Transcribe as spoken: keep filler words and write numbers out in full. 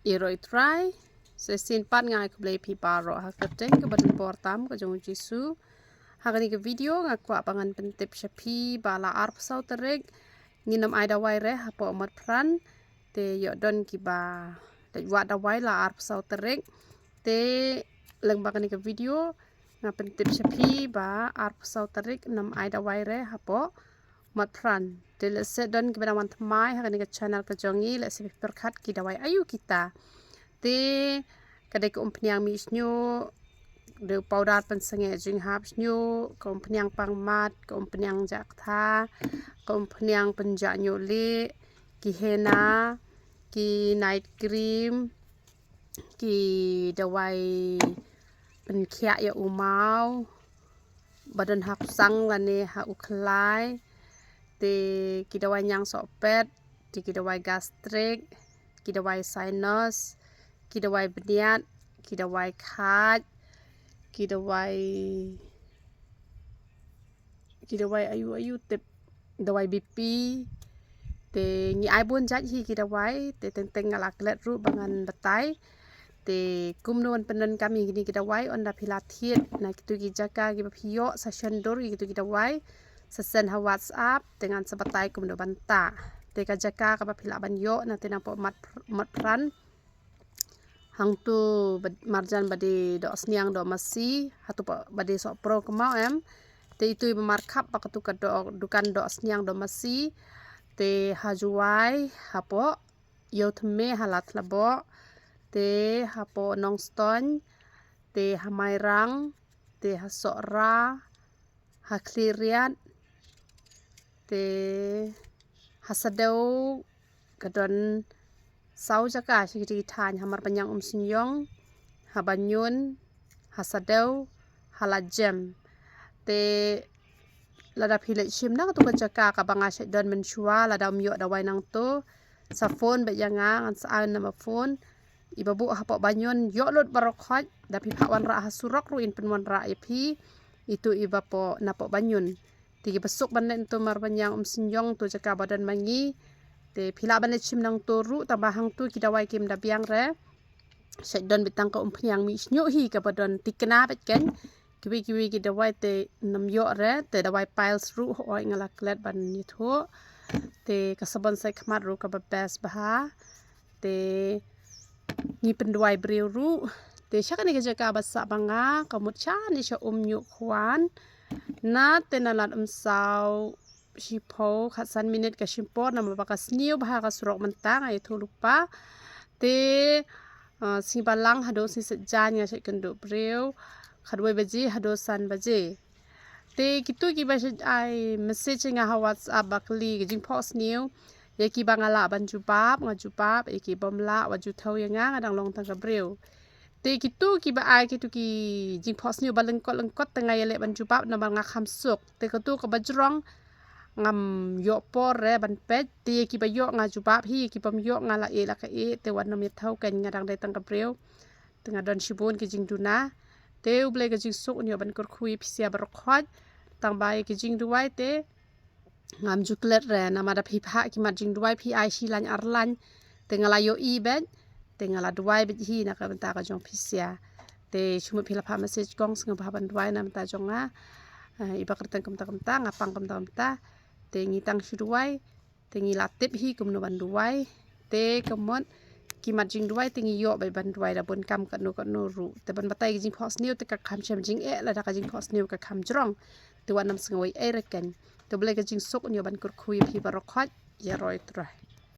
Ïaroh Trai. Sa shisien pat nga ai khublei phi baroh ha ka kyrteng kaba donbor tam ka jong u Jisu. Ha kane ka video nga kwah ba ngan pyntip sha phi ba la arphew saw tarik ngin ym ai dawai re hapoh Motphran. Te ïoh don kiba leit wad dawai la arphew saw tarik. Te lyngba kane ka video nga pyntip sha phi ba arphew saw tarik ngin ym ai dawai re hapoh Motphran. Te lehse don kiba dang wan thymmai ha kane ka channel ka jong ngi, lehse phi pyrkhat ki dawai aïu kita. Te ka dei ka umphniang mih shñiuh, dei u powder pynsangeh jinghap shñiuh, ka umphniang pangmat, ka umphniang jaktha, ka umphniang pynjah ñiuh lieh, ki henna, ki night cream, ki dawai pynkhiah ïa u maw ba don ha u sang lane ha u khlai. Te ki dawai ñiang sohpet, te ki dawai gastric, ki dawai sinus, ki dawai bniat, ki dawai khaj, ki dawai, ki dawai aïu aïu tip, dawai B P. Te ngi ai bun jait hi ki dawai, te teng teng nga la klet ruh ba ngan batai. Te kumno ban pyndonkam ïa kine ki dawai, ynda phi la thied na kitu ki jaka kiba phi ïoh sa shon dur ïa kitu ki dawai, sa send ha WhatsApp, te ngan sa batai kumno ban tah. Te ka jaka kaba phi lah ban ïoh na te napoh Mot, Motphran. Hangtu bad, marjan ba dei Dohsniang Dohmasi, hatu ba, ba dei Sohpro kynmaw em. Te itu iba markhap ba katu ka doh, dukan Dohsniang Dohmasi. Te ha Jowai, hapoh Ïewthymme ha Ladthadlaboh, te hapoh Nongstoiñ, te ha Mairang, te ha Sohra, ha Khliehriat, te ha Sadew ka don saw jaka shi kiti ki thaiñ, ha Marbaniang Umsynïong, ha Banyun, ha Sadew, ha Lajem. Te lada phi leit shim na katu ka jaka kaba nga shait don mynshuwa, lada ym ïoh dawai nangtu, sa phone beit ïa nga, ngan sa ai number phone. Iba buh hapoh Banyun ïoh lut baroh khoit, da phi phah wanrah ha surok ruh in pynwanrah ïa phi. Itu iba poh napoh Banyun. Te kiba suk ban leit nangtu Marbaniang Umsynïong tu jaka ba don ma ngi. Te phi lah ban leit shim nangtu ruh, tangba hangtu ki dawai kim da biang re. Shait don beit tang ka umphniang mih shñiuh hi kaba don thikna beit keiñ. Kiwei kiwei ki dawai te ym ïoh re, te dawai piles ruh hooid nga la klet ban ïathuh. Te ka sabon sait khmat ruh kaba best bha. Te ngi pynduwai briew ruh. Te sha kane ka jaka ba sah ba nga, ka mut shane sha Umñiuhkhwan. Na te na lad Umsaw shiphew khatsan minit ka shim por, namar ba ka sniew bha ka surok mynta, nga ïathuh lypa. Te, ah, sngi Balang haduh sngi Saitjaiñ nga shait kynduh briew, khatwei baje haduh san baje. Te kitu kiba shait ai message ïa nga ha WhatsApp ba kylli ka jingphohsniew, ïa kiba nga lah ban jubab nga jubab, ïa kiba ym lah wat ju thew ïa nga, nga dang long tang ka briew. Te kitu kiba ai kitu ki jingphohsniew ba lyngkot lyngkot te nga ïaleh ban jubab namar nga kham suk. Te katu kaba jrong ngam ïoh por re ban peit, te ïa kiba ïoh nga jubab hi, ïa kiba ym ïoh nga la ïeh la ka ïeh, te wat nym ïa thew keiñ, nga dang dei tang ka briew. Te nga don shibun ki jingduna. Te U Blei ka jingsuk un ïoh ban kyrkhu ïa phi sha baroh khoit. Tangba ïa ki jingduwai te ngam ju klet re, namar da phi phah ki mat jingduwai phi ai shi lain ar lain. Te nga la ïohi beit, te nga la duwai beit hi na ka bynta ka jong phi sha. Te shu mut phi la phah message kong sngewbha ban duwai na bynta jong nga. Eh, iba kyrteng kumta kumta, nga pang kumta kumta. Te ngi tang shu duwai, te ngi la tip hi kumno ban duwai. Te ka mut ki mat jingduwai te ngi ïoh beit ban duwai da bun kam katno katno ruh. Te ban batai ka jingphohsniew te ka kham shem jingeh lada ka jingphohsniew ka kham jrong. Te wat nym sngew ei ei re keiñ. Te U Blei ka jingsuk un ïoh ban kyrkhu ïa phi baroh khoit. Ïaroh Trai.